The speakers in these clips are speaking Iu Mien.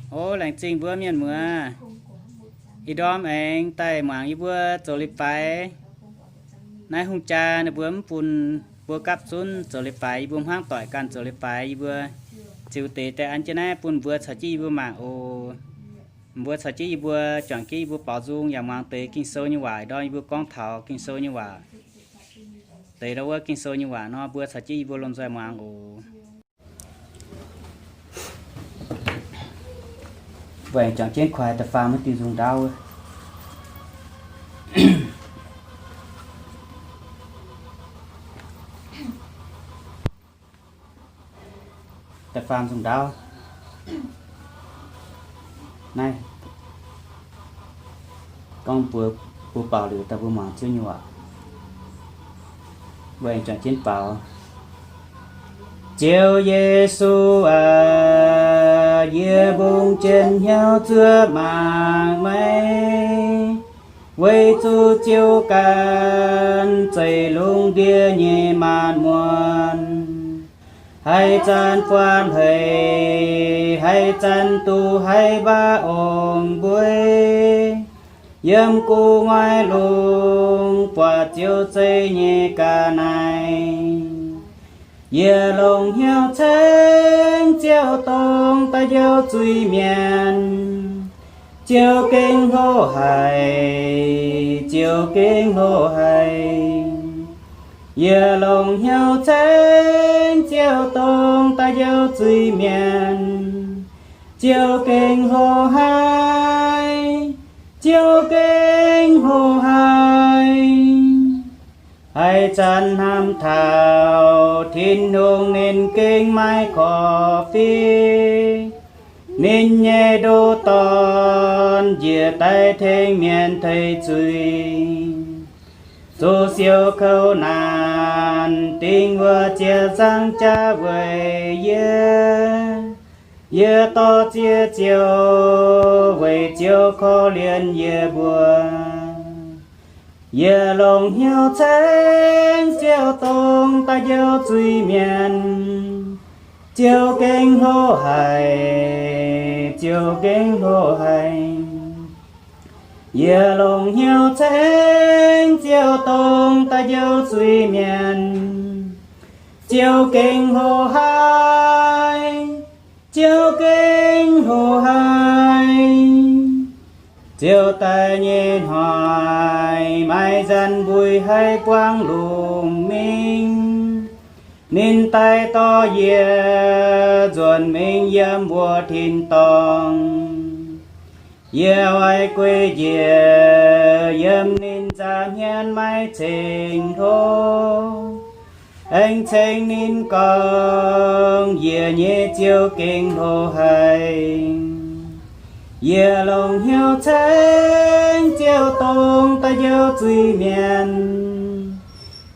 O laengz zingh mbuo mienh muoz, ih ndorm aengx daaih muangx yie mbuo zoux leiz-baaix. Naaiv hungh jaa ninh mbuo mv bun mbuo gapv zunv zoux leiz-baaix, yie mbuo hmuangv doic ganh zoux leiz-baaix. Yie mbuo ziux deix daaih an jienv naaiv bun mbuo caux jienv yie mbuo mangc oc. Mbuo caux jienv yie mbuo juangc jienv yie mbuo baaux nzung yaac muangx deix Ging-Sou nyei waac. Ih ndorm yie mbuo gorngv taux Ging-Sou nyei waac, deix ndau wuov Ging-Sou nyei waac nor, mbuo caux jienv yie mbuo lomh nzoih muangx oc. Mbuo aengx juangc jienv kuaaiv da'faam wuov diuh nzung ndaauv wuov. Da'faam nzung ndaauv naaiv gorngv mbuo, mbuo baaux liuz daaih mbuo muangx Ziouv nyei waac. Mbuo aengx juangc jienv baaux. Ziouv Yesu aac, yie mbungv jienv hnyouv zuov mangc meih, weic zuqc Ziouv ganh zeiv lungh ndiev nyei maanc muonz. Haaix zanc buatc hleix, haaix zanc duqv haiz waac ong-mbueiv, yiem gu'nguaaz lungh buatc Ziouv zeiv nyei ga'naaiv. Yie longc hnyouv ceng Ziouv dongh da'njoux zuiz-mienh, Ziouv gengh hlo haic, Ziouv gengh hlo haic. Yie longc hnyouv ceng Ziouv dongh da'njoux zuiz-mienh, Ziouv gengh hlo haic, Ziouv gengh hlo haic. Haaix zanc hnamv taux Tin-Hungh ninh gengh maiv korv-fiqv, ninh nyei ndoqc Dorn njiec daaih tengx mienh teix zuiz, zuqc siou kouv naanc, dingc wuov ziec nzangc jaav weic yie. Yie dorh ziex Ziouv weic Ziouv korv-lienh yie mbuo. Yie longc hnyouv ceng Ziouv dongh da'njoux zuiz-mienh, Ziouv gengh hlo haic, Ziouv gengh hlo haic. Yie longc hnyouv ceng Ziouv dongh da'njoux zuiz-mienh, Ziouv gengh hlo haic, Ziouv gengh hlo haic. Ziouv daaih nyei hnoi, maaih nzanc mbuo haih buangv lungh mingh. Ninh daaih dorh yie nzuonx mingh yiem wuov tin-dorngh. Yie oix gueic njiec yiem ninh nza'hmien maiv ceng hlo. Aengx ceng ninh gorngv, Yie nyei Ziouv gengh hlo haic. Yie longc hnyouv ceng Ziouv dongh da'njoux zuiz-mienh,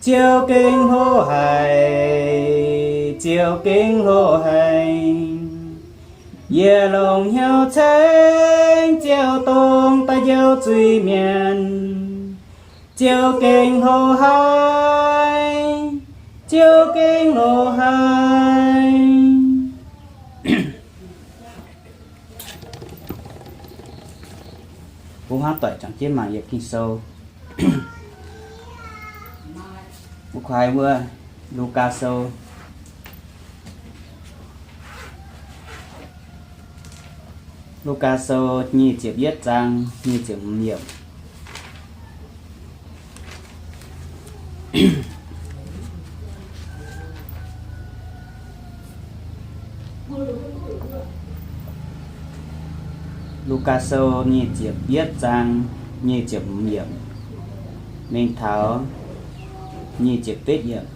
Ziouv gengh hlo haic, Ziouv gengh hlo haic. Yie longc hnyouv ceng Ziouv dongh da'njoux zuiz-mienh, Ziouv gengh hlo haic, Ziouv gengh hlo haic. Mbuo hnangv doic juangc jienv mangc yietc Ging-Sou. Mbuo kuaaiv wuov Lugaa Sou. Lugaa Sou nyic ziepc yietv zaang nyic ziepc hmz yiemc. Lugaa Sou nyic ziepc yietv zaang nyic ziepc hmz yiemc mingh taux nyic ziepc betv yiemc.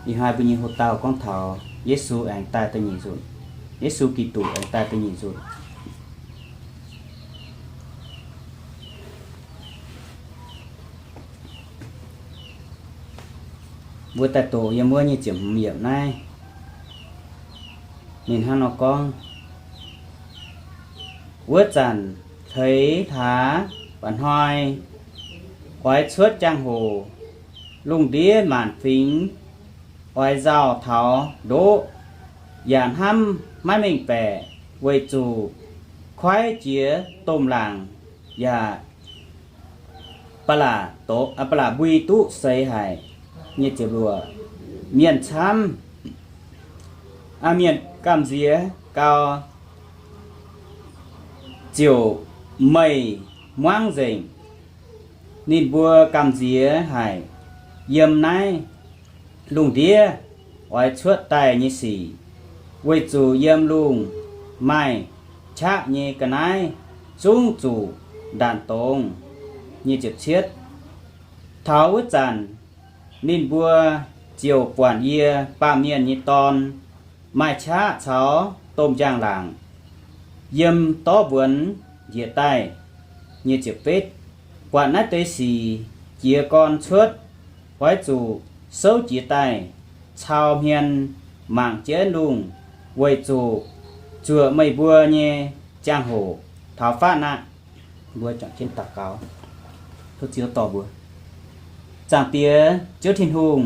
Ih hnoi mbuo nyei hoc-dauh gorngv taux Yesu aengx daaih da'nyeic nzunc. Yesu Giduc aengx daaih da'nyeic nzunc. Mbuo daaih doqc yiem wuov nyic ziepc hmz yiemc naaiv. Ninh hnangv nor gorngv, Wuov zanc hleix hlaax mba'hnoi oix cuotv jangx-hoc, lungh ndiev maanc fingx oix nzauh taux ndoqv. yaac hnamv maiv mengh baeqc, weic zuqc koiv jiex domh laangc yaac ba'laqc mbui duqv seix haic. Mienh camv, mienh gamh nziex gau, ziouc meih muangv nzengc. Ninh mbuo gamh nziex haic yiem naaiv lungh ndiev oix cuotv daaih nyei sic, weic zuqc yiem lungh maaih qaqv nyei ga'naaiv zungv zuqc ndanc dongz. Taux wuov zanc ninh mbuo ziouc buatc yie, Baamh Mienh nyei Dorn, maaih qaqv caux domh njang-laangc yiem dorv mbuonx njiec daaih. Buatc naaiv deix sic jiez gorn cuotv, oix zuqc souv jiez daaih cau hmien mangc jienv lungh, weic zuqc zuoqc meih mbuo nyei ziangh hoc taux fatv aqv. Mbuo juangc jienv daux gaux. Tov Ziouv dorh mbuo. Zaangc Diex, Ziouv Tin-Hungh,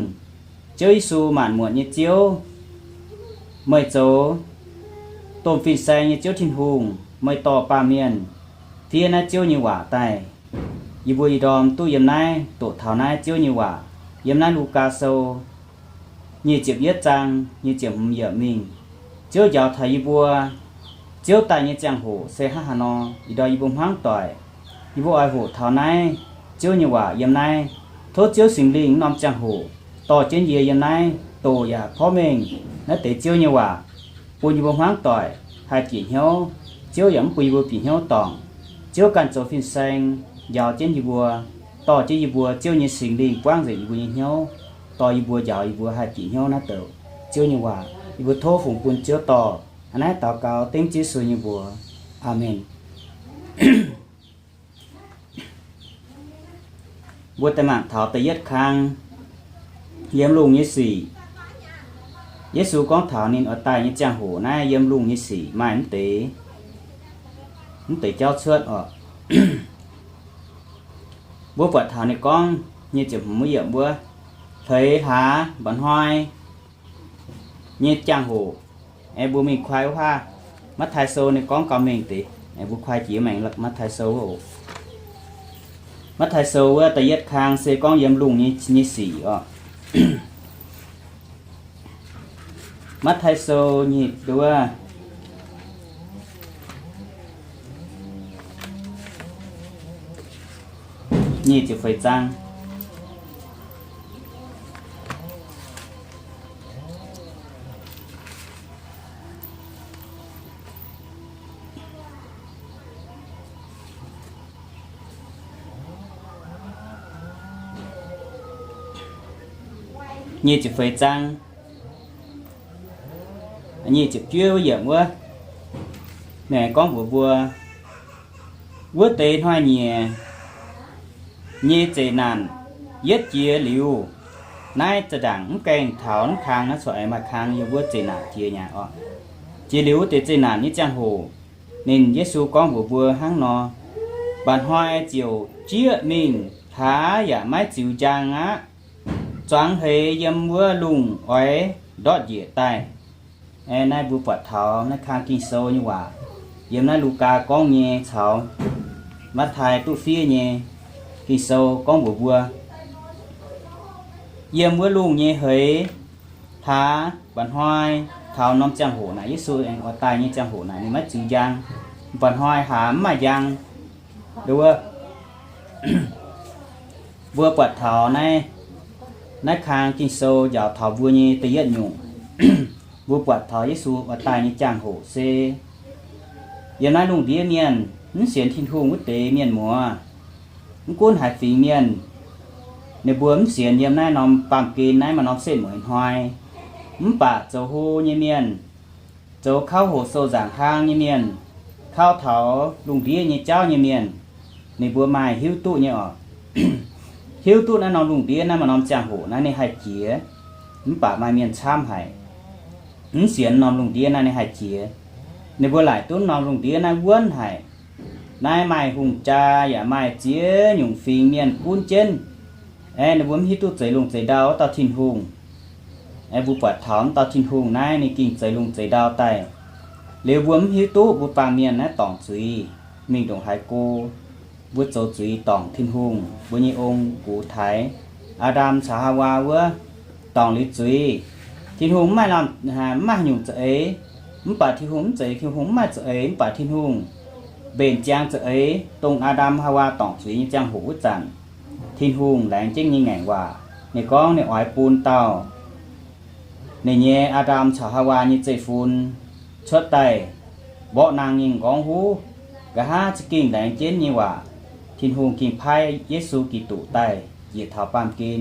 Ziouv Yesu, maanc muotc nyei Ziouv, meih zoux domh fin-saeng nyei Ziouv Tin-Hungh. Meih dorh baamh mienh fiev naaiv Ziouv nyei waac daaih. Yie mbuo ih ndorm duqv yiem naaiv doqc taux naaiv Ziouv nyei waac, yiem naaiv Lugaa Sou nyic ziepc yietv zaang nyic ziepc hmz yiemc mingh. Ziouv njaaux taux yie mbuo, Ziouv daaih nyei ziangh hoc se hnangv haaix nor. Ih ndorm yie mbuo hmuangv doic, yie mbuo oix hoqc taux naaiv Ziouv nyei waac yiem naaiv. Tov Ziouv Singx Lingh wuov norm ziangh hoc dorh jienv yie yiem naaiv doqc yaac porv mengh naaiv deix Ziouv nyei waac bun yie mbuo hmuangv doic haih bieqc hnyouv. Ziouv yaac mv bun yie mbuo bieqc hnyouv dorngc. Ziouv ganh zoux fin-saeng njaaux jienv yie mbuo, dorh jienv yie mbuo. Ziouv nyei Singx Lingh buangv nzengc yie mbuo nyei hnyouv, dorh yie mbuo, njaaux yie mbuo haih bieqc hnyouv naaiv doqc Ziouv nyei waac. Yie mbuo tov fungx bun Ziouv dorh. Aa, naaiv daux gaux dengv Ziouv Yesu nyei mbuox. Aamen. Mbuo daaih mangc taux da'yietv kang, yiem lungh nyei sic. Yesu gorngv taux ninh oix daaih nyei ziangh hoc naaiv yiem lungh nyei sic maaih mv deix, mv deix jauv cuotv oc. Mbuo buatc taux ninh gorngv nyic ziepc hmz yiemc wuov, hleix hlaax mba'hnoi nyei ziangh hoc. Aengx mbuo mingh kuaai wuov haav, Matv^taai Sou ninh gorngv gauh mengh deix. Aengx mbuo kuaai jiex maengx Matv^taai Sou wuov oc. Matv^taai Sou wuov da'yietv kang se gorngv yiem lungh nyei, nyei sic oc. Matv^taai Sou nyic wuov, nyic ziepc feix zaang. Nyic ziepc feix zaang, nyic ziepc juov wuov yiemc wuov, ninh gorngv mbuox mbuo, wuov deix hnoi-nyieqc nyei zeqc naanc yietv jiex liuz, naaiv za'ndanc mv gaengh taux naaiv kang, naaiv corc aengx maaih kang yiem wuov zeqc naanc jiex nyei oc. Jiex liuz wuov deix zeqc naanc nyei ziangh hoc, ninh, Yesu gorngv mbuox mbuo hnangv nor, mba'hnoi ziouc jieqv mingh hlaax yaac maiv ziux njang aqv. Zuangx hleix yiem wuov lungh oix ndortv njiec daaih. Naaiv mbuo buatc taux naaiv kang Ging-Sou nyei waac, yiem naaiv Lugaa gorngv nyei caux Matv^taai duqv fiev nyei Ging-Sou gorngv mbuox mbuo, yiem wuov lungh nyei hleix hlaax mba'hnoi taux norm ziangh hoc naaic, Yesu aengx oix daaih nyei ziangh hoc naaic, ninh maiv ziux njang. Mba'hnoi hlaax mv maaih njang. Wuov, mbuo buatc taux naaiv, naaiv kang Ging-Sou njaaux taux mbuo nyei da'yietv nyungc. Mbuo buatc taux Yesu oix daaih nyei ziangh hoc se yiem naaiv lungh ndiev mienh mv sienx Tin-Hungh wuov deix mienh muoz, mv gunv haaix fingx mienh, ninh mbuo mv sienx yiem naaiv norm baamh gen naaiv maaih norm setv mueiz hnoi, mv baac zoux hlo nyei mienh, zoux kauv hoqc sou nzaangc hlang nyei mienh, kauv taux lungh ndiev nyei jauv nyei mienh, ninh mbuo maaih hiuv duqv nyei oc. Hiuv duqv naaiv norm lungh ndiev naaiv maaih norm ziangh hoc naaiv ninh haih jiex, mv baac maaih mienh camv haic, mv sienx norm lungh ndiev naaiv ninh haih jiex. Ninh mbuo laaic duqv norm lungh ndiev naaiv wuonv haic. Naaiv maaih hungh jaa yaac maaih ziex nyungc fingx mienh gunv jienv. Aeqv, ninh mbuo mv hiuv duqv zeix lungh zeix ndau wuov dauh Tin-Hungh. Aengx mbuo buatc taux wuov dauh Tin-Hungh naaiv ninh gengh zeix lungh zeix ndau daaih. Liuz mbuo mv hiuv duqv mbuo baamh mienh naaiv dorngc zuiz mingh ndongc haaix go. Mbuo zoux zuiz dorngc Tin-Hungh mbuo nyei ong-gux taaix, Aa^ndam caux Haawaa wuov, dorngc liuz zuiz. Tin-Hungh mv maaih, mv maaih haaix nyungc za'eix, mv baac Tin-Hungh mv zeiz, Tin-Hungh mv maaih za'eix, mv baac Tin-Hungh mbenc ziangx za'eix dongh Aa^ndam Haawaa dorngc zuiz nyei ziangh hoc wuov zanc, Tin-Hungh laengz jienv nyei ngaengc waac. Ninh gorngv ninh oix bun dauh ninh nyei Aa^ndam caux Haawaa nyei zeiv-fun cuotv daaih mborqv naang nyei m'nqorngv huv. Nqa'haav za'gengh laengz jienv nyei waac, Tin-Hungh gengh paaiv Yesu Giduc daaih njiec taux baamh gen,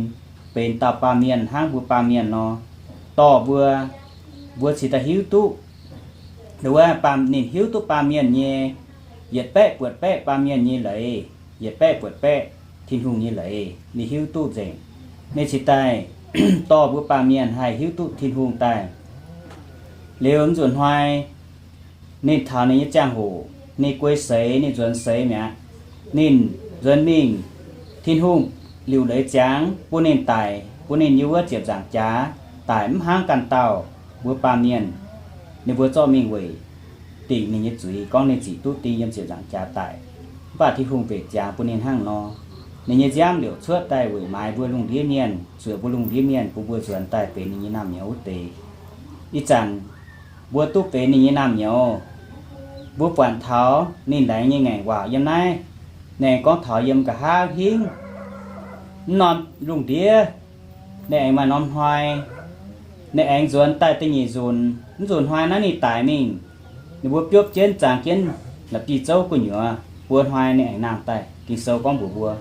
benx dauh baamh mienh hnangv mbuo baamh mienh nor, dorh mbuo, mbuo cingx daaih hiuv duqv, wuov, ninh hiuv duqv baamh mienh nyei yietc baeqv buatc baeqv baamh mienh nyei leiz, yietc baeqv buatc baeqv Tin-Hungh nyei leiz ninh hiuv duqv nzengc. Ninh cingx daaih dorh mbuo baamh mienh haih hiuv duqv Tin-Hungh daaih. Liuz nzunc hnoi ninh taux ninh nyei ziangh hoc, ninh guei seix, ninh nzuonx seix mi'aqv. Ninh nzuonx mingh, Tin-Hungh liuc leiz ziangx bun ninh daic, bun ninh yiem wuov ziepc nzaangc jaax daic mv hnangv ganh dauh mbuo baamh mienh. Ninh mbuo zorqv mingh weic dingc ninh nyei zuiz, gorngv ninh zic duqv ding yiem ziepc nzaangc jaax daic. Mv baac Tin-Hungh mbenc ziangx bun ninh hnangv nor. Ninh nyei nziaamv liouc cuotv daaih weic maaiz mbuo lungh ndiev mienh, zuoqc mbuo lungh ndiev mienh, bun mbuo nzuonx daaih benx ninh nyei naamh nyouz wuov deix. Ih zanc mbuo duqv benx ninh nyei naamh nyouz, mbuo buatc taux ninh laengz nyei ngaengc waac yiem naaiv. Ninh aengx gorngv taux yiem nqa'haav hingv mv norm lungh ndiev, ninh aengx maaih norm hnoi, ninh aengx nzuonx daaih da'nyeic nzunc. Mv nzunc hnoi naaiv ninh daic mingh, ninh mbuo biopv jienv, zangx jienv la'bieiv-zouv gu'nyuoz. Buo hnoi ninh aengx nangh daaih. Ging-Sou gorngv mbuox mbuo,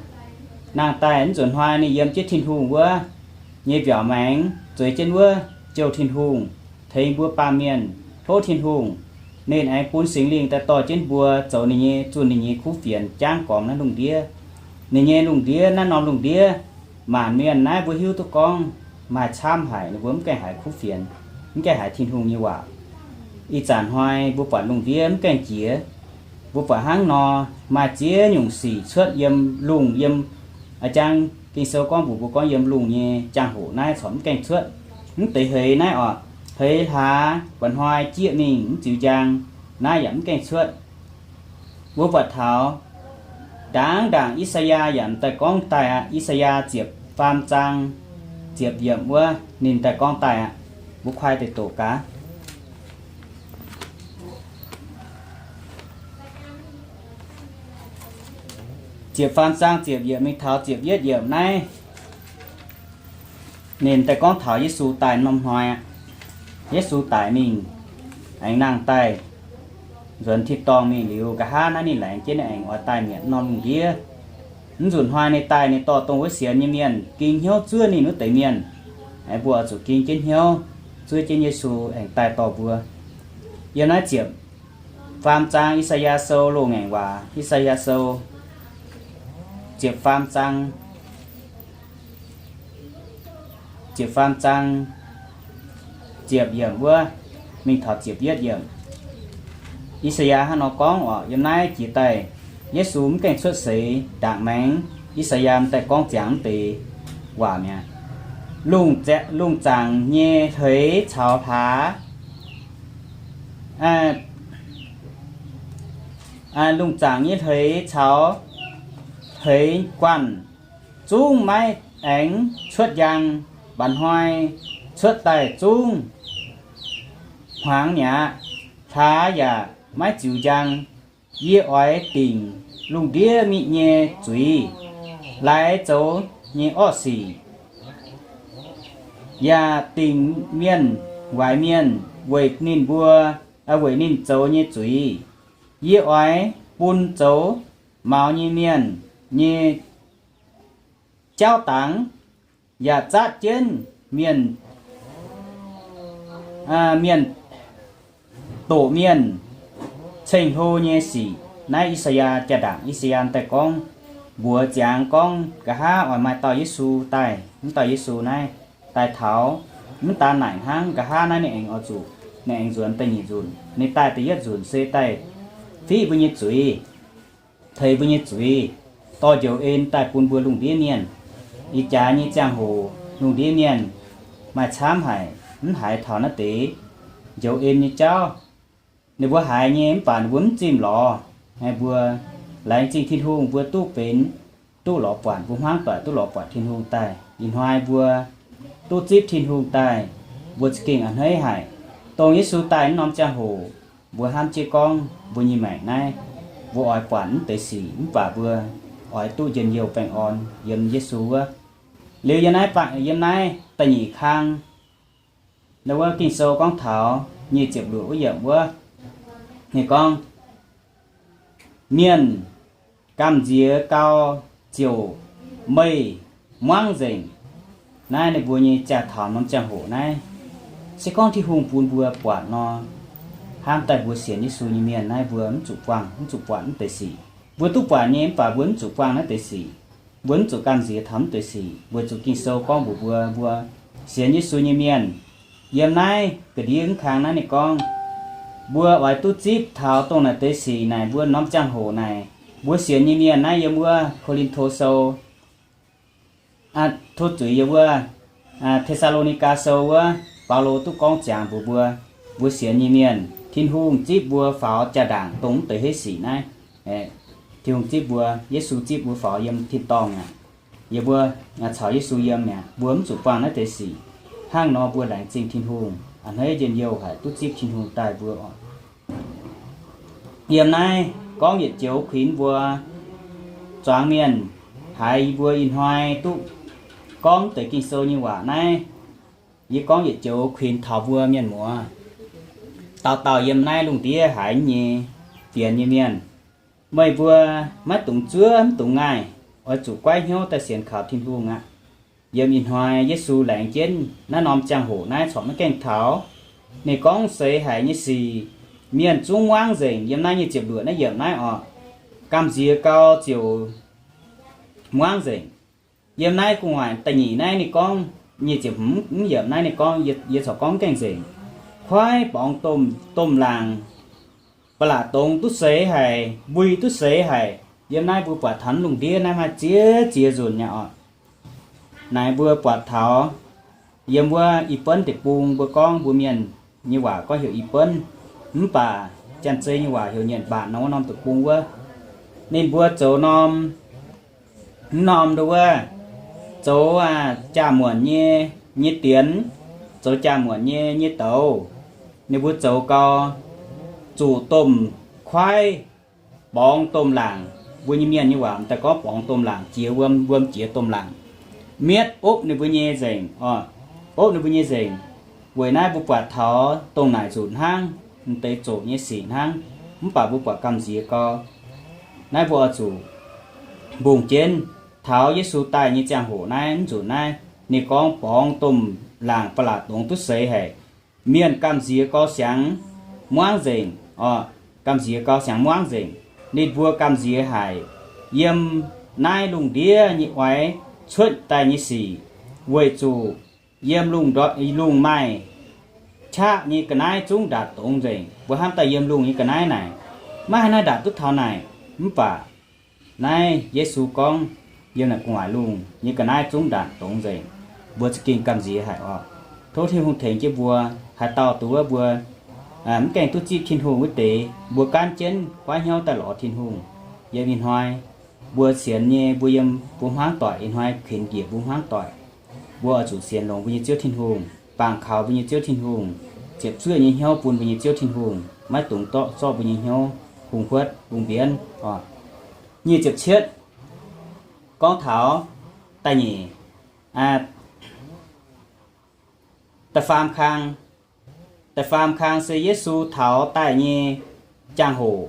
nangh daaih mv nzunc hnoi ninh yiem jienv Tin-Hungh wuov nyei mbiaauc maengx, zueiz jienv wuov jouh Tin-Hungh, tengx mbuo baamh mienh tov Tin-Hungh. Ninh aengx bun Singx Lingh daaih dorh jienv mbuo zoux ninh nyei, zunh ninh nyei kuv fienx jangv gormx naaiv lungh ndiev. Ninh nyei lungh ndiev, naaiv norm lungh ndiev, maanc mienh naaiv mbuo hiuv duqv gorngv maaih camv haic, ninh mbuo mv gaengh haiz kuv fienx, mv gaengh haiz Tin-Hungh nyei waac. Ih zanc hnoi mbuo buatc lungh ndiev mv gaengh jiex. Mbuo buatc hnangv nor, maaih ziex nyungc sic cuotv yiem lungh, yiem, a'jang Ging-Sou gorngv mbuox mbuo gorngv yiem lungh nyei jangx-hoc naaiv corc mv gaengh cuotv. Mv deix heix naaiv oc, heix hlaax mba'hnoi jieqv mingh mv ziux njang, naaiv yaac mv gaengh cuotv. Mbuo buatc taux ndaangc ndaangc I^saa^yaa yaac daaih gorngv daaih aqv. I^saa^yaa ziepc faam zaang ziepc yiemc wuov ninh daaih gorngv daaih aqv. Mbuo kuaaiv deix doqc gaax. Ziepc faam zaang ziepc yiemc mingh taux ziepc yietv yiemc naaiv, ninh daaih gorngv taux Yesu daaih norm hnoi aqv. Yesu daic mingh, aengx nangh daaih nzuonx tin-dorngh mingh liuz, nqa'haav naaiv ninh laengz jienv ninh aengx oix daaih mietc norm lungh ndiev. Mv nzunc hnoi ninh daaih, ninh dorh dongh wuov sienx nyei mienh ging hnyouv zuov ninh wuov deix mienh. Aengx mbuo oix zuqc ging jienv hnyouv zuov jienv Yesu aengx daaih dorh mbuo. Yiem naaiv ziepc faam zaang I^saa^yaa Sou loz-ngaengc waac, I^saa^yaa Sou ziepc faam zaang, ziepc faam zaang ziepc yiemc wuov mingh taux ziepc yietv yiemc. I^saa^yaa hnangv nor gorngv oc, yiem naaiv jiex daaih Yesu mv gaengh cuotv seix ndaangc maengx I^saa^yaa m'daaih gorngv ziangx wuov deix waac mi'aqv. Lungh zaangc nyei hleix caux hlaax, lungh zaangc nyei hleix caux hleix guanh zungv maiv aengx cuotv njang. Mba'hnoi cuotv daaih zungv hmuangx mi'aqv. Hlaax yaac maiv ziux njang. Yie oix dingc lungh ndiev mienh nyei zuiz, laaix zoux nyei orqv sic, yaac dingc mienh waaic mienh weic ninh mbuo, weic ninh zoux nyei zuiz. Yie oix bun zoux maux nyei mienh nyei jauv dangx, yaac zatv jienv mienh, mienh doqc mienh ceng-hlo nyei sic. Naaiv I^saa^yaa jaa-ndaangc I^saa^yaa daaih gorngv, mbuox ziangx gorngv nqa'haav oix maaih dauh Yesu daaih. Mv dauh Yesu naaiv daaih taux, mv daan naaic hnangv, nqa'haav naaiv ninh aengx oix zuqc, ninh aengx nzuonx da'nyeic nzunc. Ninh daaih da'yietv nzunc se daaih fiqv mbuo nyei zuiz, teix mbuo nyei zuiz, dorh njoux en daaih bun mbuo lungh ndiev mienh. Ih jaax nyei ziangh hoc lungh ndiev mienh maaih camv haic. mv haiz taux naaiv deix njoux en nyei jauv. Ninh mbuo haiz nyei mv baac ninh mbuo mv zimh lorz. Mbuo laengz zingh Tin-Hungh mbuo duqv benx, duqv lorz buatc, mbuo hmuangv doic duqv lorz buatc Tin-Hungh daaih. Ih hnoi mbuo duqv zipv Tin-Hungh daaih, mbuo za'gengh a'hneiv haic. Dongh Yesu daaih wuov norm ziangh hoc, mbuo hnamv jienv gorngv mbuo nyei maengc naaiv, mbuo oix buatc mv deix sic mv baac mbuo oix duqv njien-youh baengh orn yiem Yesu wuov. Liuz yiem naaiv, yiem naaiv da'nyeic kang, naaiv wuov Ging-Sou gorngv taux nyic ziepc luoqc wuov yiemc wuov, ninh gorngv, mienh gamh nziex gau ziouc meih muangv nzengc. Naaiv ninh mbuo nyei jaa-taux norm ziangh hoc naaiv, se gorngv Tin-Hungh bun mbuo buatc nor, hnamv daaih mbuo sienx Yesu nyei mienh naaiv mbuo mv zuqc buangh, mv zuqc buatc mv deix sic. Mbuo duqv buatc nyei mv baac mbuo mv zuqc buangh naaiv deix sic. Mbuo mv zuqc gamh nziex taux mv deix sic weic zuqc Ging-Sou gorngv mbuox mbuo, mbuo sienx Yesu nyei mienh, yiem naaiv ga'ndiev mv kang naaiv ninh gorngv, mbuo oix duqv zipv taux dongh naaic deix sic naaic, mbuo norm ziangh hoc naaic, mbuo sienx nyei mienh naaiv yiem wuov Ko^lin^to Sou, tov zuiz, yiem wuov Te^saa^lo^ni^gaa Sou wuov, Baulo duqv gorngv ziangx mbuox mbuo, mbuo sienx nyei mienh, Tin-Hungh zipv mbuo faaux jaa-ndaangc dongh mv deix heiv sic naaiv. Tin-Hungh zipv mbuo, Yesu zipv mbuo faaux yiem tin-dorngh aqv. Yie mbuo caux Yesu yiem mi'aqv, mbuo mv zuqc buangh naaiv deix sic. Hnangv nor mbuo laengz zingh Tin-Hungh a'hneiv njien-youh haic duqv zipv Tin-Hungh daaih mbuo oc. Yiem naaiv gorngv yietc joux kuinx mbuo zuangx mienh haiz yie mbuo ih hnoi duqv gorngv deix Ging-Sou nyei waac naaiv. Yie gorngv yietc joux kuinx taux mbuo mienh muoz, dauh dauh yiem naaiv lungh ndiev haiz nyei fienx nyei mienh, meih mbuo maiv dungx zuov mv dungx ngaih, oix zuqc goiv hnyouv daaih sienx kaux Tin-Hungh aqv. Yiem ih hnoi Yesu laengz jienv naaiv norm ziangh hoc naaiv corc maiv gaengh taux. Ninh gorngv seix haic nyei sic, mienh zungv muangv nzengc. Yiem naaiv nyic ziepc luoqc naaiv yiemc naaiv oc, gamh nziex gau ziouc muangv nzengc. Yiem naaiv gu'nguaaic da'nyeic naaiv ninh gorngv, nyic ziepc hmz yiemc naaiv ninh gorngv, yie corc gorngv gaengh nzengc, kuaaiv borngz domh laangc, ba'laqc dongz duqv seix haic, mbui duqv seix haic. Yiem naaiv mbuo buatc taux lungh ndiev naaiv maaih ziex ziex nzunc nyei oc. Naaiv mbuo buatc taux yiem wuov I Benv deic-bung mbuo gorngv mbuo mienh nyei waac gorngv heuc I Benv, mv baac Janx-Zei nyei waac heuc Nhật Bản nor wuov norm deic-bung wuov, ninh mbuo zoux norm, mv norm ndo wuov, zoux jaa-muonc nyei, nyei dienx, zoux jaa-muonc nyei, nyei douz. Ninh mbuo zoux gau, zuqc domh kuaaiv borngz domh laangc. Mbuo nyei mienh nyei waac m'daaih gorngv borngz domh laangc, jiex wuom, wuom jiex domh laangc, mietv opv ninh mbuo nyei nzengc oc. Opv ninh mbuo nyei nzengc. Weic naaiv mbuo buatc taux dongh naaic nzunc hnangv, m'deix zoqc nyei sic hnangv, mv baac mbuo buatc gamh nziex gau. Naaiv mbuo oix zuqc mbungh jienv taux Yesu daaih nyei ziangh hoc naaiv, mv nzunc naaiv ninh gorngv borngz domh laangc ba'laqc dongz duqv seix haic. Mienh gamh nziex gau siangx muangv nzengc oc. Gamh nziex gau siangx muangv nzengc. Ninh mbuo gamh nziex haic yiem naaiv lungh ndiev nyei oix cuotv daaih nyei sic, weic zuqc yiem lungh ndortv, lungh maaih qaqv nyei ga'naaiv zungv ndaatc dongz nzengc. Mbuo hnamv daaih yiem lungh nyei ga'naaiv naaic, maiv haih naaiv ndaatc duqv taux naaic. Mv baac naaiv Yesu gorngv, yiem naaic gu'nguaaic lungh nyei ga'naaiv zungv ndaatc dongz nzengc. Mbuo za'gengh gamh nziex haic oc. Tov Tin-Hungh tengx jienv mbuo, haaix dauh duqv wuov mbuo mv gaengh duqv zipv Tin-Hungh wuov deix, mbuo gaanv jienv goiv hnyouv daaih lorz Tin-Hungh. Yiem ih hnoi mbuo sienx nyei, mbuo yiem mbuo hmuangv doic, ih hnoi kuinx njiec mbuo hmuangv doic, mbuo oix zuqc sienx longx mbuo nyei Ziouv Tin-Hungh, bangc kaux mbuo nyei Ziouv Tin-Hungh, ziepc zuoqv nyei hnyouv bun mbuo nyei Ziouv Tin-Hungh, maiv dungx dorqv zorqv mbuo nyei hnyouv hungh huotv hungh mbienv oc. Nyic ziepc cietv gorngv taux da'nyeic, da'faam kang. Da'faam kang se Yesu taux daaih nyei jangx hoc.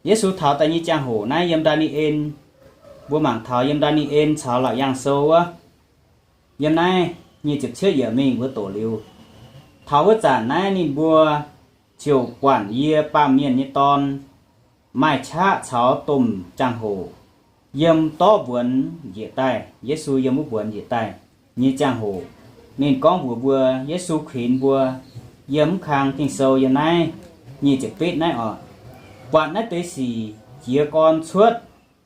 Yesu taux daaih nyei jangx hoc naaiv yiem Ndaa^ni^en, mbuo mangc taux yiem Ndaa^ni^en caux Laauc Yaangh Sou wuov, yiem naaiv nyic ziepc cietv yiemc mingh mbuo doqc liuz, taux wuov zanc naaiv ninh mbuo ziouc buatc yie, Baamh Mienh nyei Dorn, maaih qaqv caux domh jangx hoc yiem dorv mbuonx njiec daaih. Yesu yiem wuov mbuonx njiec daaih nyei jangx hoc, ninh gorngv mbuox mbuo, Yesu kuinx mbuo yiem mv kang Ging-Sou yiem naaiv nyic ziepc betv naaiv oc, buatc naaiv deix sic jiez gorn cuotv,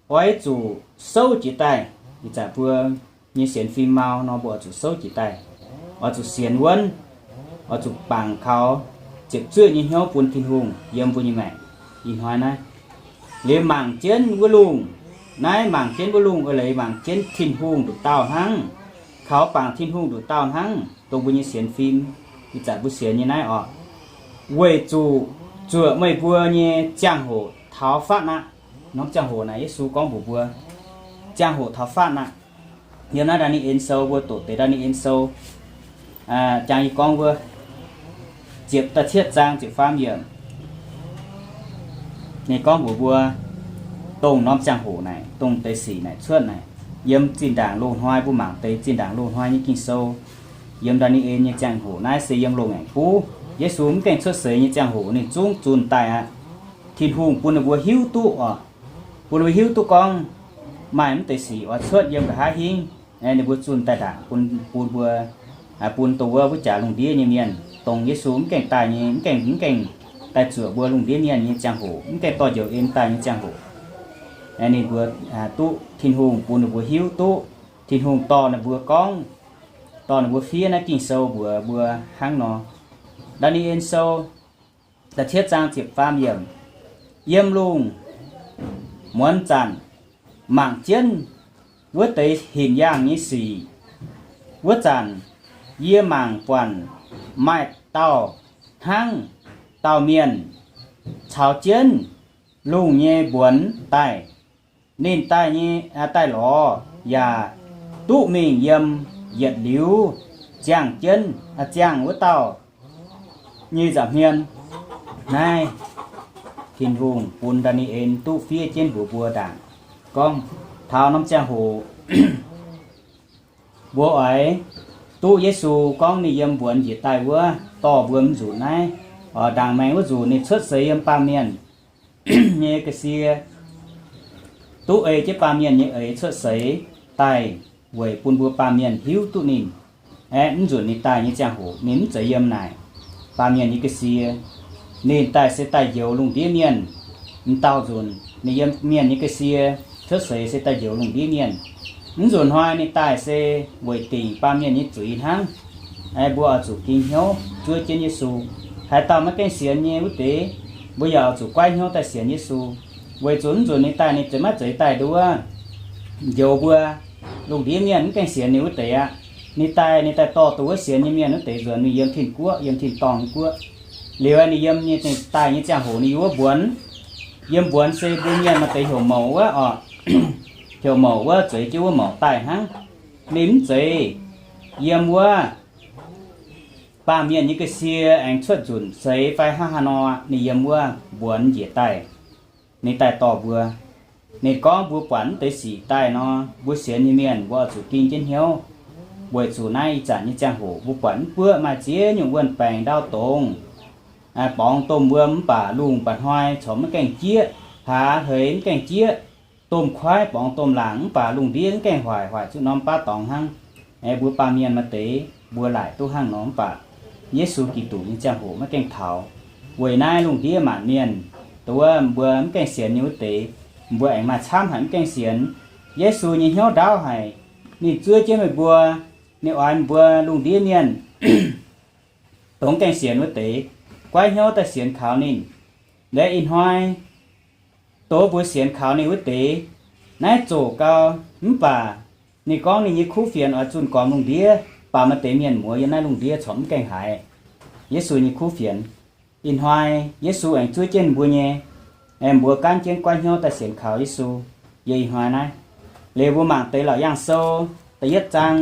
oix zuqc souv jiez daaih. Ih zanc mbuo nyei sienx fim mau nor mbuo oix zuqc souv jiez daaih. oix zuqc sienx wuonv, oix zuqc bangc kaux ziepc zuoqv nyei hnyouv bun Tin-Hungh yiem mbuo nyei maengc. Ih hnoi naaiv, liuz mangc jienv wuov lungh, naaiv mangc jienv wuov lungh eix leiz mangc jienv Tin-Hungh nduqc dauh hnangv, kaux bangc Tin-Hungh nduqc dauh hnangv, dongh mbuo nyei sienx fim, ih zanc mbuo sienx nyei naaiv oc, weic zuqc zuoqc meih mbuo nyei ziangh hoc taux fatv aqv. Norm ziangh hoc naaic Yesu gorngv mbuox mbuo, ziangh hoc taux fatv aqv. Yiem naaiv Ndaa^ni^en Sou, mbuo doqc deix Ndaa^ni^en Sou, jangx yie gorngv wuov, ziepc, da'cietv zaang ziepc faam yiemc. Ninh gorngv mbuox mbuo, dongh norm ziangh hoc naaic, dongh deix sic naaic cuotv naaic, yiem zinh ndaangc loz-hnoi, mbuo mangc deix zinh ndaangc loz-hnoi nyei Ging-Sou, yiem Ndaa^ni^en nyei ziangh hoc naaiv se yiem loz-ngaengc buv. Yesu mv gaengh cuotv seix nyei ziangh hoc ninh zungv zunh daaih aqv. Tin-Hungh bun ninh mbuo hiuv duqv oc, bun ninh mbuo hiuv duqv gorngv maaih mv deix sic oix cuotv yiem nqa'haav hingv. Ninh mbuo zunh daaih ndaangc bun, bun mbuo, bun dongh wuov, wuov jaax lungh ndiev nyei mienh, dongh Yesu mv gaengh daaih nyei, mv gaengh, mv gaengh daaih zuoqc mbuo lungh ndiev mienh nyei ziangh hoc, mv gaengh dorh njoux en daaih nyei ziangh hoc, ninh mbuo duqv Tin-Hungh bun ninh mbuo hiuv duqv, Tin-Hungh dorh ninh mbuo gorngv, dorh ninh mbuo fiev naaiv Ging-Sou mbuox mbuo hnangv nor. Ndaa^ni^en Sou da'cietv zaang ziepc faam yiemc, yiem lungh muonz zanc mangc jienv wuov deix hinc yaangh nyei sic. Wuov zanc yie mangc buatc maaih dauh hnangv dauh mienh caux jienv lungh nyei mbuonx daaih. Ninh daaih nyei, daaih lorz yaac duqv mingh yiem yietc liuz ziangh jienv, ziangh wuov dauh nyei nza'hmien. Naaiv Tin-Hungh bun Ndaa^ni^en duqv fiev jienv mbuox mbuo ndaangc gorngv taux norm ziangh hoc mbuo oix duqv Yesu gorngv ninh yiem mbuonx njiec daaih wuov dorh mbuo mv nzunc naaiv, oix ndaangc maengx wuov nzunc ninh cuotv seix yiem baamh mienh nyei ga'sie, duqv ei jienv baamh mienh nyei eix cuotv seix daaih weic bun mbuo baamh mienh hiuv duqv ninh. Aeqv, mv nzunc ninh daaih nyei ziangh hoc ninh mv zeiz yiem naaic baamh mienh nyei ga'sie. Ninh daaih se daaih njoux lungh ndiev mienh. M'dauh nzunc ninh yiem mienh nyei ga'sie cuotv seix se daaih njoux lungh ndiev mienh. Mv nzunc hnoi ninh daaih se weic dingc baamh mienh nyei zuiz hnangv. Mbuo oix zuqc ging hnyouv zuov jienv Yesu. Haaix dauh maiv gaengh sienx nyei wuov deix, mbuo yaac oix zuqc goiv hnyouv daaih sienx Yesu. Weic zuqc mv nzunc ninh daaih ninh zeiz maiv zeiz daaih nduov njoux mbuo lungh ndiev mienh mv gaengh sienx ninh wuov deix aqv. Ninh daaih, ninh daaih dorh dongh wuov sienx nyei mienh wuov deix nzuonx mingh yiem tin-guoqv, yiem tin-dorngh nyei guoqv. Liuz ninh yiem nyei, ninh daaih nyei ziangh hoc ninh yiem wuov mbuonx. Yiem mbuonx se mbuo mienh maaih deix heuc mouc wuov oc. Heuc mouc wuov zueiz jienv wuov mouc daaih hnangv. Ninh mv zeiz yiem wuov baamh mienh nyei ga'sie aengx cuotv nzunc seix fai hnangv haaix nor, ninh yiem wuov mbuonx njiec daaih. Ninh daaih dorh mbuo. Ninh gorngv mbuo buatc mv deix sic daaih nor, mbuo sienx nyei mienh mbuo oix zuqc ging jienv hnyouv. Weic zuqc naaiv ih zanc nyei ziangh hoc mbuo buatc mv buoqv maaih ziex nyungc wuon-baengc ndau dongz, borngz domh wuom mv baac lungh mba'hnoi corc mv gaengh jieqv, hlaax hleix mv gaengh jieqv, domh kuaaiv borngz domh laangc mv baac lungh ndiev mv gaengh hoic, hoic zuqc norm baav dorngx hnangv. Mbuo baamh mienh maaih deix mbuo laaic duqv hnangv nor mv baac Yesu Giduc nyei ziangh hoc maiv gaengh taux. Weic naaiv lungh ndiev maanc mienh, dongh wuov mbuo mv gaengh sienx nyei wuov deix, mbuo aengx maaih camv haic mv gaengh sienx. Yesu nyei hnyouv ndaauv haic. Ninh zuov jienv meih mbuo. Ninh oix mbuo lungh ndiev mienh dongh mv gaengh sienx wuov deix goiv hnyouv daaih sienx kaux ninh. Laaix ih hnoi dongh mbuo sienx kaux ninh wuov deix, naaiv zoqc gau. Mv baac ninh gorngv ninh nyei kuv fienx oix zunh gormx lungh ndiev, baac maaih deix mienh muoz yiem naaiv lungh ndiev corc mv gaengh haiz Yesu nyei kuv fienx. Ih hnoi Yesu aengx zuov jienv mbuo nyei, aengx mbuo gaanv jienv goiv hnyouv daaih sienx kaux Yesu. Yie ih hnoi naaiv, liuz mbuo mangc deix Laauc Yaangh Sou da'yietv zaang.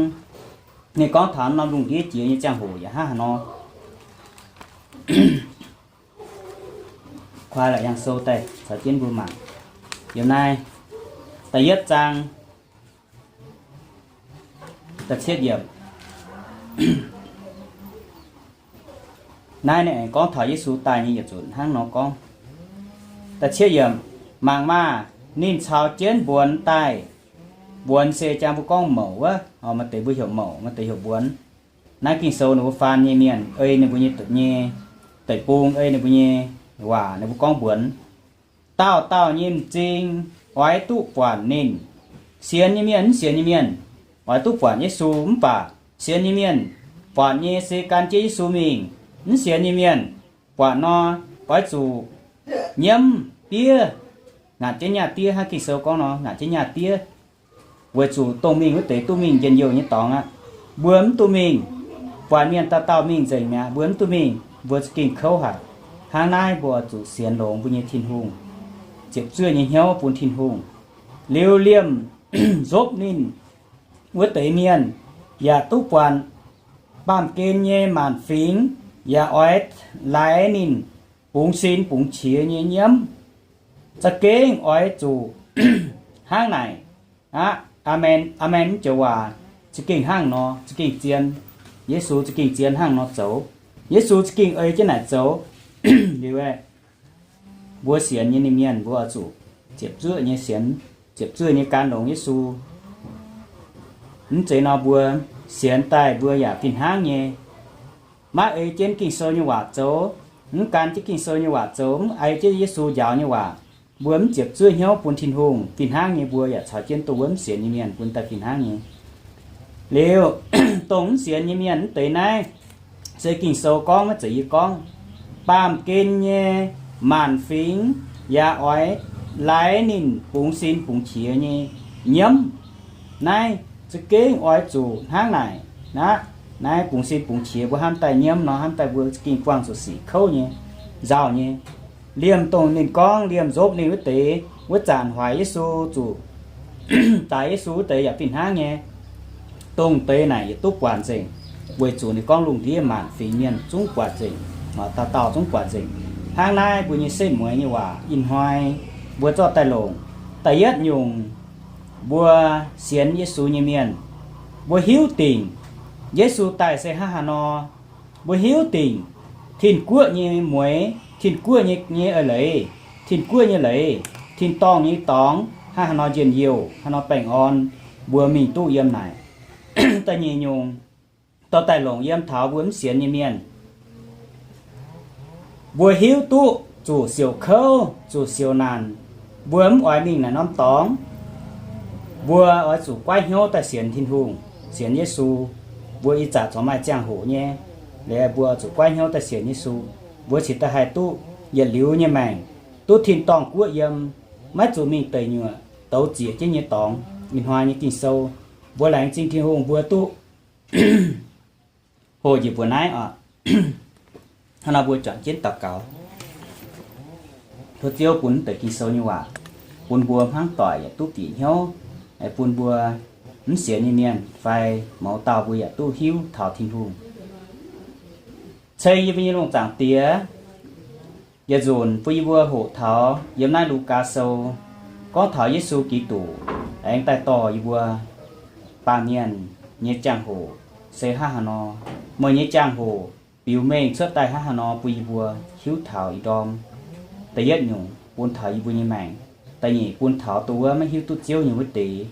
Ninh gorngv taux norm lungh ndiev jiex nyei ziangh hoc yaac hnangv haaix nor. Kuaaiv Laauc Yaangh Sou daaih caux jienv mbuo mangc. Yiem naaiv da'yietv zaang, da'cietv yiemc. Naaiv ninh aengx gorngv taux Yesu daaih nyei yietc nzunc hnangv nor gorngv. Da'cietv yiemc, mangc maah! Ninh caux jienv mbuonx daaih. Mbuonx se jang mbuo gorngv mouc wuov, maaih deix mbuo heuc mouc, maaih deix heuc mbuonx. Naaiv Ging-Sou ninh mbuo faan nyei mienh ei ninh mbuo nyei, nyei deic-bung, ei ninh mbuo nyei waac ninh mbuo gorngv mbuonx. Dauh dauh nyei m'zing oix duqv buatc ninh. Sienx nyei mienh, mv sienx nyei mienh oix duqv buatc Yesu, mv baac sienx nyei mienh Buatc nyei se gan jienv Yesu mingh. Mv sienx nyei mienh buatc nor, oix zuqc nyiemv diev, ngaatc jienv nyaah diev, hnangv Ging-Sou gorngv nor, ngaatc jienv nyaah diev, weic zuqc dongh mingh wuov deix duqv mingh njien-youh nyei dorngx aqv. Mbuo mv duqv mingh, buatc mienh dauh dauh mingh nzengc mi'aqv, mbuo mv duqv mingh, mbuo za'gengh kouv haic. Hnangv naaiv mbuo oix zuqc sienx longx mbuo nyei Tin-Hungh, ziepc zuoqv nyei hnyouv bun Tin-Hungh. Liuz liemh nzopv ninh wuov deix mienh yaac duqv buatc, baamh gen nyei maanc fingx yaac oix laaix ninh bungx sin bungx qiex nyei nyiemv. Za'gengh oix zuqc hnangv naaic aqv. Aamen, aamen. Mv joux waac za'gengh hnangv nor, za'gengh zien. Yesu za'gengh zien hnangv nor zoux. Yesu za'gengh ei jienv naaic zoux. Liuz aeqv, mbuo sienx nyei ninh mienh mbuo oix zuqc ziepc zuoqv nyei sienx, ziepc zuoqv nyei gan longx Yesu. Mv zeiz nor mbuo sienx daaih mbuo yaac fih hnangv nyei maiv ei jienv Ging-Sou nyei waac zoux, mv gan jienv Ging-Sou nyei waac zoux, mv ei jienv Yesu njaaux nyei waac, mbuo mv ziepc zuoqv hnyouv bun Tin-Hungh, fih hnangv nyei mbuo yaac caux jienv dongh wuov mv sienx nyei mienh bun daaih fih hnangv nyei. Liuz, dongh mv sienx nyei mienh mv deix naaiv, se Ging-Sou gorngv, maiv zeiz yie gorngv. Baamh gen nyei maanc fingx yaac oix laaix ninh bungx sin bungx qiex nyei nyiemv. Naaiv za'gengh oix zuqc hnangv naaic aqv. Naaiv bungx sin bungx qiex mbuo hnamv daaih nyiemv nor, hnamv daaih mbuo za'gengh buangh zuqc sic kouv nyei, nzauh nyei. Liemh dongh ninh gorngv liemh nzopv ninh wuov deix, wuov zanc hoic Yesu zuqc daix Yesu wuov deix yaac fih hnangv nyei. Dongh deix naaic yietc duqv buatc nzengc, weic zuqc ninh gorngv lungh ndiev maanc fingx mienh zungv buatc nzengc, dauh dauh zungv buatc nzengc. Hnangv naaiv mbuo nyei setv mueiz nyei waac ih hnoi mbuo zorqv daaih longc. Da'yietv nyungc, mbuo sienx Yesu nyei mienh, mbuo hiuv dingc Yesu daaih se hnangv haaix nor. Mbuo hiuv dingc Tin-Guoqv nyei mueix, Tin-Guoqv nyei, nyei eix leiz, Tin-Guoqv nyei leiz, tin-dorngh nyei dorngx hnangv haaix nor njien-youh, hnangv haaix nor baengh orn, mbuo mingh duqv yiem naaic. Da'nyeic nyungc, dorh daaih longc yiem taux mbuo mv sienx nyei mienh. Mbuo hiuv duqv zuqc siouc kouv, zuqc siouc naanc, mbuo mv oix mingh naaic norm dorngx. Mbuo oix zuqc goiv hnyouv daaih sienx Tin-Hungh, sienx Yesu. Mbuo ih zanc corc maaih ziangh hoc nyei, liuz mbuo oix zuqc goiv hnyouv daaih sienx Yesu, mbuo cingx daaih haih duqv yietc liuz nyei maengc, duqv tin-dorngh guoqv yiem, maiv zuqc mingh deic nyuoqc douz zieqc jienv nyei dorngx. Ih hnoi nyei Ging-Sou, mbuo laengz zingh Tin-Hungh mbuo duqv hoqc njiec mbuoqc naaiv oc. Hnangv nor mbuo juangc jienv daux gaux, tov Ziouv bun mv deix Ging-Sou nyei waac bun mbuo hmuangv doic yaac duqv bieqc hnyouv, bun mbuo mv sienx nyei mienh fai mouz dauh mbuo yaac duqv hiuv taux Tin-Hungh. Ceng yie mbuo nyei Lungh Zaangc Diex, yietc nzunc bun yie mbuo hoqc taux yiem naaiv Lugaa Sou gorngv taux Yesu Giduc aengx daaih dorh yie mbuo baamh mienh nyei jangx-hoc se hnangv haaix nor, meih nyei jangx-hoc biux mengh cuotv daaih hnangv haaix nor bun yie mbuo hiuv taux ih ndorm. Da'yietv nyungc bun taux yie mbuo nyei maengc. Da'nyeic bun taux dongh wuov maiv hiuv duqv Ziouv nyei wuov deix,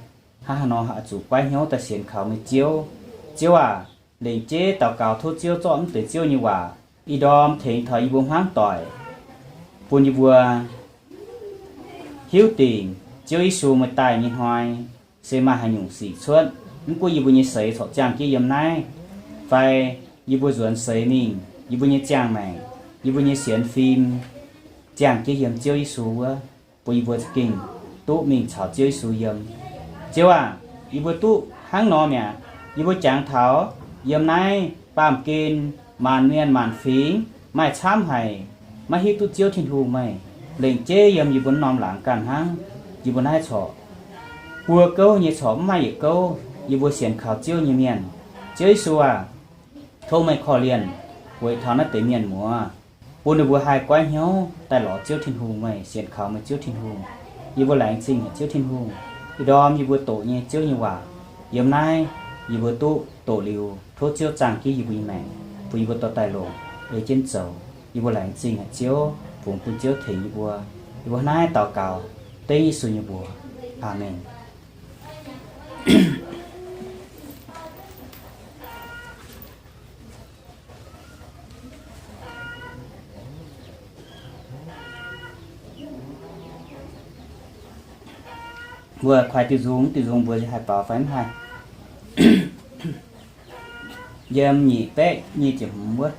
hnangv haaix nor oix zuqc goiv hnyouv daaih sienx kaux meih Ziouv. Ziouv aac, lengc jeiv daux gaux tov Ziouv zorqv mv deix Ziouv nyei waac ih ndorm tengx taux yie mbuo hmuangv doic, bun yie mbuo hiuv dingc Ziouv Yesu meih daaih nyei hnoi se maaih haaix nyungc sic cuotv. Mv gunv yie mbuo nyei seix corc ziangh jienv yiem naaiv, fai yie mbuo nzuonx seix mingh, yie mbuo nyei ziangh maengc, yie mbuo nyei sienx fim ziangh jienv yiem Ziouv Yesu wuov, bun yie mbuo za'gengh duqv mingh caux Ziouv Yesu yiem. Ziouv aac, yie mbuo duqv hnangv nor mi'aqv. Yie mbuo jangx taux yiem naaiv baamh gen maanc mienh maanc fingx maaih camv haic, maiv hiuv duqv Ziouv Tin-Hungh meih. Lengc jeiv yiem yie mbuo norm laangz ganh hnangv. Yie mbuo naaiv corc buo gouv nyei corc mv maaih yietc gouv yie mbuo sienx kaux Ziouv nyei mienh. Ziouv Yesu aac, tov meih korv-lienh weic taux naaiv deix mienh muoz, bun ninh mbuo haih goiv hnyouv daaih lorz Ziouv Tin-Hungh meih, sienx kaux meih Ziouv Tin-Hungh. Yie mbuo laengz zingh haic Ziouv Tin-Hungh, ih ndorm yie mbuo doqc nyei Ziouv nyei waac yiem naaiv, yie mbuo duqv doqc liuz, tov Ziouv zaangh jienv yie mbuo nyei maengc, bun yie mbuo dorh daaih longc ei jienv zoux. Yie mbuo laengz zingh haic Ziouv, fungx bun Ziouv tengx yie mbuo. Yie mbuo hnangv naaiv daux gaux dengv Yesu nyei mbuox. Aamen. Mbuo kuaix diuh nzung, diuh nzung mbuo haih baaux fai mv haih? yiem nyic baeqv nyic ziepc hmz wuov,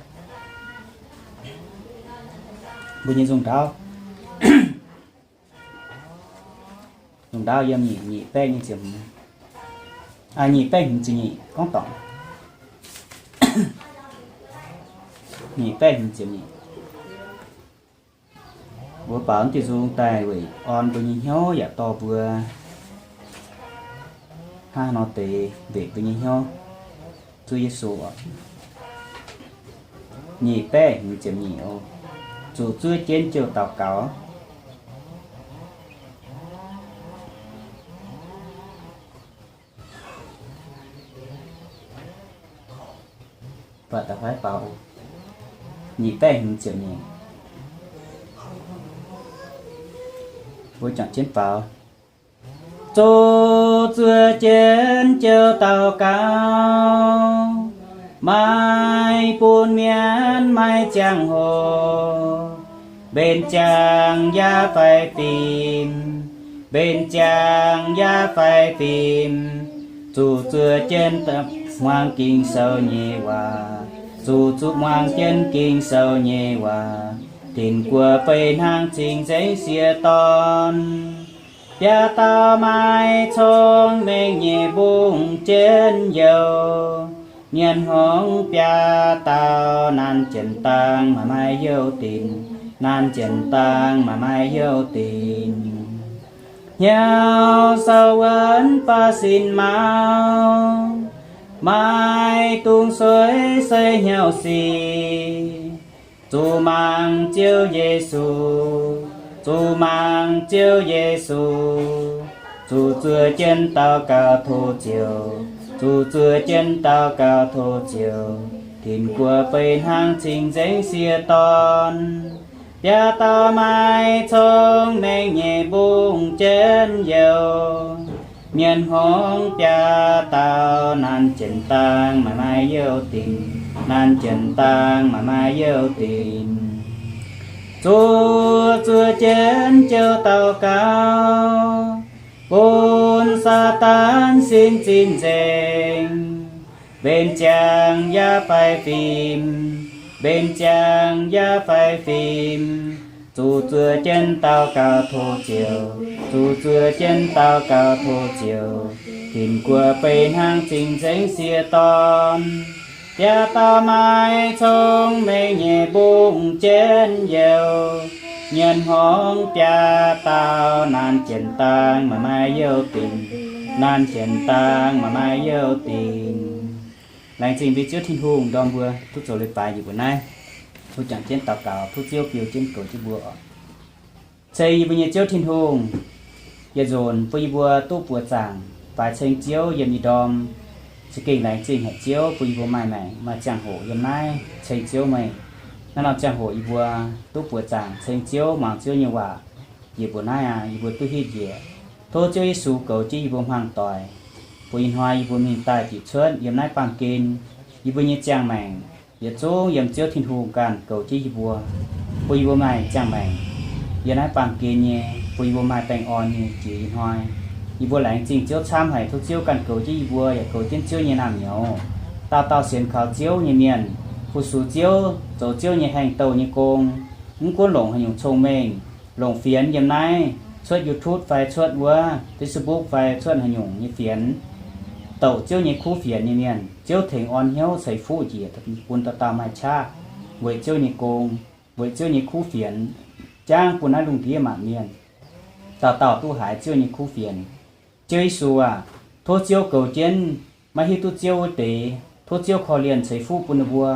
mbuo nyei nzung ndaauv, nzung ndaauv yiem nyic, nyic baeqv nyic ziepc hmz, nyic baeqv hmz ziepc nyic gorngv dorngc, nyic baeqv hmz ziepc nyic. Mbuo baaux diuh nzung daaih weic orn mbuo nyei hnyouv yaac dorh mbuo hnangv nor deix mbenc mbuo nyei hnyouv. Zuov Yesu oc. Nyic baeqv hmz ziepc nyic oc. Zuqc zuov jienv jouh daux gaux. Nyic baeqv hmz ziepc nyic. Mbuo juangc jienv faaux. Zuqc zuov jienv jouh daux gaux, maiv bun mienv maiv ziangh hoc, mbenc ziangh yaac fai fim, mbenc ziangh yaac fai fim, zuqc zuov jienv muangx Ging-Sou nyei waac, zuqc zuqc muangx jienv Ging-Sou nyei waac, Tin-Guoqv fei hnangv cing-nzengc sieqv dorn. Biaa dauh maaih cong-mengh nyei mbungv jienv youh, mienh hngongx biaa dauh nanv jienv dangh maaih maaih youh dinc, nanv jienv dangh maaih maaih youh dinc. Hnyouv sou wuonv baav sin maux, maaih dungz sueiv se hnyouv sic. Zuqc mangc Ziouv Yesu, zuqc mangc Ziouv Yesu, zuqc zuov jienv daux gaux tov Ziouv, zuqc zuov jienv daux gaux tov Ziouv, Tin-Guoqv fei hnangv cing-nzengc sieqv dorn. Biaa dauh maaih cong-mengh nyei mbungv jienv youh, mienh hngongx biaa dauh nanv jienv dangh maaih maaih youh dinc, nanv jienv dangh maaih maaih youh dinc. Zuqc zuov jienv jouh daux gaux, bun Saadaan sin zinh nzengc, mbenc ziangh yaac fai fim, mbenc ziangh yaac fai fim, zuqc zuov jienv daux gaux tov Ziouv, zuqc zuov jienv daux gaux tov Ziouv, Tin-Guoqv fei hnangv cing-nzengc sieqv dorn. Biaa dauh maaih cong-mengh nyei mbungv jienv youh, mienh hngongx biaa dauh nanv jienv dangh maaih maaih youh dinc, nanv jienv dangh maaih maaih youh dinc. Laengz zingh mbuo Ziouv Tin-Hungh ndorm mbuo duqv zoux leiz-baaix yie mbuo naaiv, duqv juangc jienv daux gaux, tov Ziouv biou jienv goux jienv mbuo oc. Ceng yie mbuo nyei Ziouv Tin-Hungh, yietc nzunc bun yie mbuo duqv buoqc zaangc faix ceng Ziouv yiem nyei ndorm. Za'gengh laengz zingh haic Ziouv bun yie mbuo maaih maengc maaih ziangh hoc yiem naaiv ceng Ziouv meih. Naaiv norm ziangh hoc yie mbuo duqv buoqc zaangc ceng Ziouv, muangx Ziouv nyei waac. Yie mbuo naaiv aqv, yie mbuo duqv hitv njiec. Tov Ziouv Yesu goux jienv yie mbuo hmuangx doic, bun ih hnoi yie mbuo mingh daaih diuc cuotv yiem naaiv baamh gen, yie mbuo nyei ziangh maengc yietc zungv yiem Ziouv Tin-Hungh ganh goux jienv yie mbuo, bun yie mbuo maaih ziangh maengc yiem naaiv baamh gen nyei, bun yie mbuo maaih baengh orn nyei jiex ih hnoi. Yie mbuo laengz zingh Ziouv camv haic, tov Ziouv ganh goux jienv yie mbuo yaac goux jienv Ziouv nyei naamh nyouz. Dauh dauh sienx kaux Ziouv nyei mienh, fu-sux Ziouv, zoux Ziouv nyei haengh douh nyei gong, mv gunv longc haaix nyungc cong-mengh, longc fienx yiem naaiv, cuotv YouTube fai cuotv wuov Facebook fai cuotv haaix nyungc nyei fienx, douc Ziouv nyei kuv fienx nyei mienh, Ziouv tengx orn hnyouv ceix fuqv njiec bun dauh dauh maaih qaqv weic Ziouv nyei gong, weic Ziouv nyei kuv fienx, jangv bun naaiv lungh ndiev maanc mienh dauh dauh duqv haiz Ziouv nyei kuv fienx. Ziouv Yesu aac, tov Ziouv goux jienv maiv hiuv duqv Ziouv wuov deix, tov Ziouv korv-lienh ceix fuqv bun ninh mbuo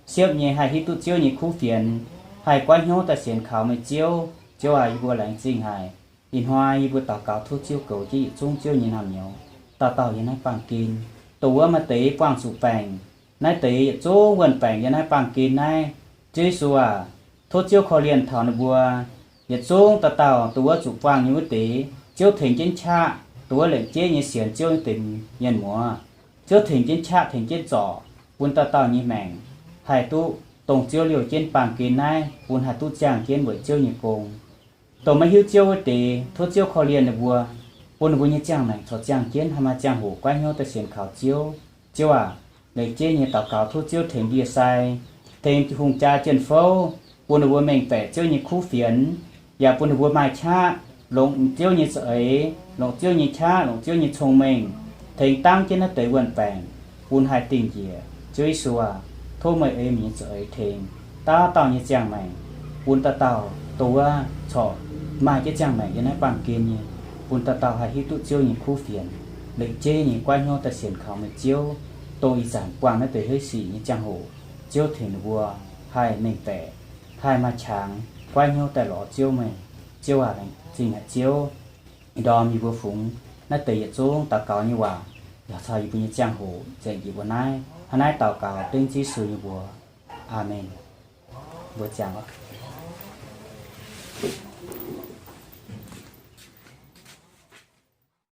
siepv nyei haih hiuv duqv Ziouv nyei kuv fienx, haih goiv hnyouv daaih sienx kaux meih Ziouv. Ziouv aac, yie mbuo laengz zingh haic. Ih hnoi yie mbuo daux gaux tov Ziouv goux jienv yietc zungv Ziouv nyei naamh nyouz, dauh dauh yiem naaiv baamh gen. Dongh wuov maaih deix buangh zuqc baengc, naaiv deix yietc zungv wuonh baengc yiem naaiv baamh gen naaiv. Ziouv Yesu aac, tov Ziouv korv-lienh taux ninh mbuo yietc zungv dauh dauh dongh wuov zuqc buangh nyei wuov deix. Ziouv tengx jienv qaqv dongh wuov lengc jeiv nyei sienx Ziouv nyei deix mienh muoz. Ziouv tengx jienv qaqv tengx jienv zorc bun dauh dauh nyei maengc haih duqv dongh Ziouv liouh jienv baamh gen naaiv, bun haih duqv ziangh jienv weic Ziouv nyei gong. Dongh maiv hiuv Ziouv wuov deix, tov Ziouv korv-lienh ninh mbuo, bun ninh mbuo nyei ziangh maengc corc ziangh jienv haih maaih ziangh hoc goiv hnyouv daaih sienx kaux Ziouv. Ziouv aac, lengc jeiv nyei daux gaux tov Ziouv tengx ndie-sai, tengx hungh jaa jienv fouv, bun ninh mbuo mengh baeqc Ziouv nyei kuv fienx, yaac bun ninh mbuo maaih qaqv longc Ziouv nyei za'eix, longc Ziouv nyei qaqv, longc Ziouv nyei cong-mengh, tengx dangv jienv naaiv deix wuon-baengc, bun haih dingh njiec. Ziouv Yesu aac, tov meih ei meih nyei za'eix tengx dauh dauh nyei ziangh maengc, bun dauh dauh dongh wuov corc maaih jienv ziangh maengc yiem naaiv baamh gen nyei, bun dauh dauh haih hiuv duqv Ziouv nyei kuv fienx, lengc jeiv nyei goiv hnyouv daaih sienx kaux meih Ziouv, dongh ih zanc buangh naaiv deix hei sic nyei ziangh hoc, Ziouv tengx ninh mbuo haih mengh baeqc, haih maaih qangx goiv hnyouv daaih lorz Ziouv meih. Ziouv aac, laengz zingh haic Ziouv, ih ndorm yie mbuo fungx naaiv deix yietc zungv daux gaux nyei waac, yaac caux yie mbuo nyei ziangh hoc nzengc yie mbuo naaiv. Hnangv naaiv daux gaux dengv Yesu nyei mbuox. Aamen. Mbuo ziangh